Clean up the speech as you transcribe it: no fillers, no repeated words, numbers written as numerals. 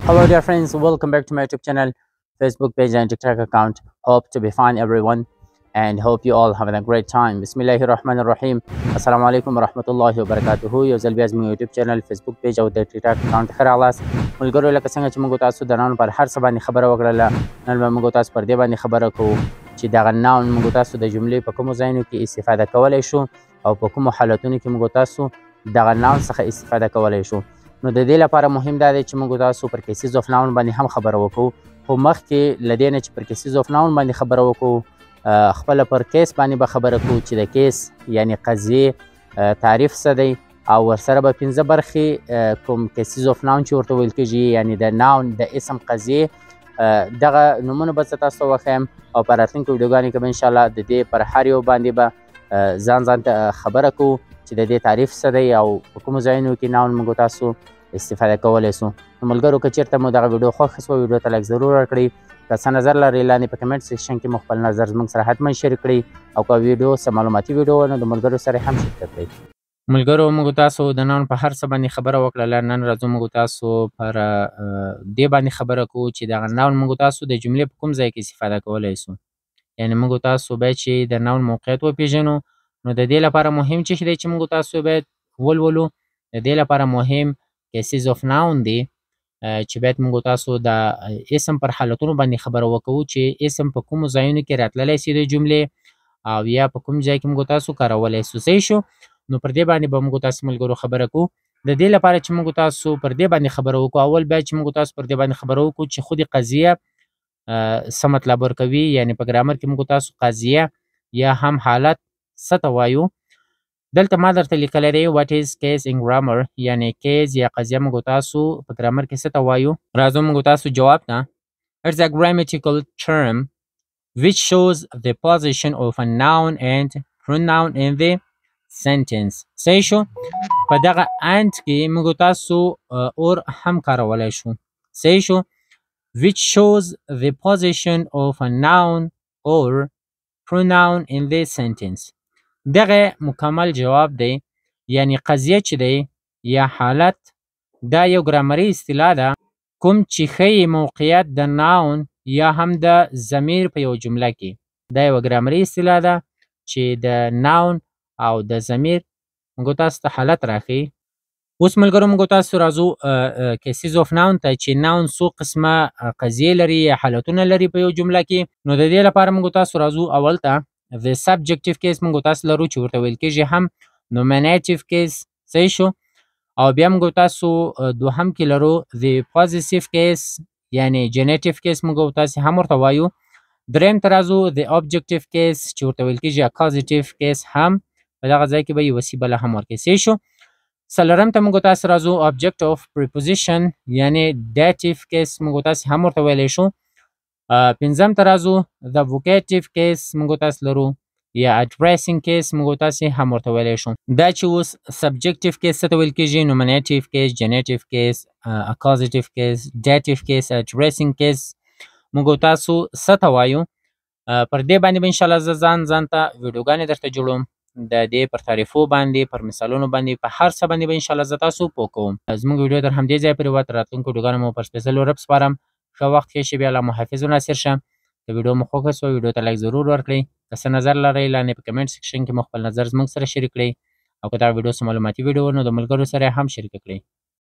Hello dear friends, welcome back to my YouTube channel, Facebook page and TikTok account. Hope to be fine everyone and hope you all having a great time. بسم الله الرحمن الرحیم. السلام علیکم ورحمت الله وبرکاته. یو ځل بیا زموږ یوټیوب چینل، فیسبوک پیج او د ټیک ټاک اکاونټ ښه راغلاست. ملګرو، لکه څنګه چې موږ تاسو د noun پر هر څه باندې خبره وکړله، نن به موږ تاسو پر دې باندې خبره کوو چې دغه noun موږ تاسو د جملې په کومو ځایونو کې استفاده کولی شو او په کومو حالتونو کې موږ تاسو دغه noun څخه استفاده کولی شو. نو د دې لپاره مهم دا دی چې موږ تاسو پر cases of noun باندې هم خبره وکړو، خو مخکې له دې نه چې پر cases of noun باندې خبره وکړو، خپله پر case باندې به خبره کوو چې د case یعنی قضیې تعریف څه دی، او ورسره به پنځه برخې کوم cases of noun چې ورته ویل کېږي، یعنی د noun د اسم قضیې، دغه نومونه به زه تاسو ته وښیم، او په راتلونکو ویډیوګانو کې به انشاءالله د دې پر هر یو باندې به ځان ځان ته خبره کوو چې د دې تعریف څه دی او په کومو ځایونو کې noun موږ تاسو استفاده کولی سو. نو ملګرو، که چېرته مو دغه ویډیو خوښه سوه، ویډیو ته like ضرور ورکړئ. که څه نظر لرئ، لاندې په comment section کې مو خپل نظر زموږ سره حتما شریک کړئ، او که ویډیو څه معلوماتي ویډیو وه نو د ملګرو سره هم شریکه کړئ. ملګرو، موږ تاسو د noun په هر څه باندې خبره وکړله. نن راځو موږ تاسو پر دې باندې خبره کوو چې دغه noun موږ تاسو د جملې په کوم ځای کې استفاده کولی سو. یعنی موږ تاسو باید چې د noun موقعیت وپېژنو. نو د دې لپاره مهم څه شی دی چې موږ تاسو باید ولولو؟ د دې لپاره مهم cases of noun دی چې باید موږ تاسو د اسم پر حالتونو باندې خبره وکړو چې اسم په کومو ځایونو کې راتللی سي د جملې، او یا په کوم ځای کې موږ تاسو کارولی سو. صحیح شو؟ نو پر دې باندې به موږ تاسو ملګرو خبره کوو. د دې لپاره چې موږ تاسو پر دې باندې خبره وکړو، اول باید چې موږ تاسو پر دې باندې خبره وکړو چې خود قضیه څه مطلب ورکوي، یعنی په ګرامر کې موږ تاسو قضیه یا هم حالت څه ته وایو. دلته ما درته لیکلی دی what is case in grammar، یعنی case یا قضیه موږ تاسو په ګرامر کې څه ته وایو. راځو موږ تاسو جواب ته. It's a grammatical term which shows the position of a noun and pronoun in the sentence. صحیح شو؟ په دغه and کې موږ تاسو or هم کارولی شو. صحیح شو؟ Which shows the position of a noun or pronoun in the sentence. دغه مکمل جواب دی. یعنی قضیه چې دی یا حالت، دا یو ګرامري اصطلاح ده کوم چې ښیي موقعیت د noun یا هم د ضمیر په یو جمله کې. دا یوه ګرامري اصطلاح ده چې د noun او د ضمیر موږ تاسو ته حالت راښیي. اوس ملګرو، موږ تاسو راځو cases of noun ته چې noun څو قسمه قضیې لري یا حالتونه لري په یو جمله کې. نو د دې لپاره موږ تاسو راځو اول ته the subjective case موږ تاسو لرو چې ورته ویل کېږي هم nominative case. صحیح شو؟ او بیا موږ تاسو دوهم کې لرو the possessive case، یعنی genitive case موږ تاسو هم ورته وایو. دریم ته راځو the objective case چې ورته ویل کېږي accusative case هم، په دغه ځای کې به یوه سی بله هم ورکړي. صحیح شو؟ څلورم ته موږ تاسو راځو object of preposition، یعنی dative case موږ تاسو هم ورته ویلی شو. پنځم ته راځو the vocative case موږ تاسو لرو، یا addressing case موږ تاسو هم ورته ویلی شو. دا چې اوس subjective case څه ته ویل کېږي، nominative case، genitive case، accusative case، dative case، addressing case موږ تاسو څه ته وایو. پر دې باندې به انشاءالله زه ځان ځان ته ویډیوګانې درته جوړوم، د دې پر تعریفو باندې، پر مثالونو باندې، په هر څه باندې به انشاءالله زه تاسو پوه کوم. زموږ ویډیو تر همدې ځایه پورې وه. تر راتلونکو ویډیوګانو مو پر سپېڅلو رب سپارم. ښه وخت ښه شي، بیا الله مو حافظ و ناصر شه. که ویډیو مو خوښه سوه، ویډیو ته like ضرور ورکړئ. که څه نظر لرئ، لاندې په comment section کې مو خپل نظر زموږ سره شریک کړئ، او که دا ویډیو څه معلوماتي ویډیو وه نو د ملګرو سره یې هم شریکه کړئ.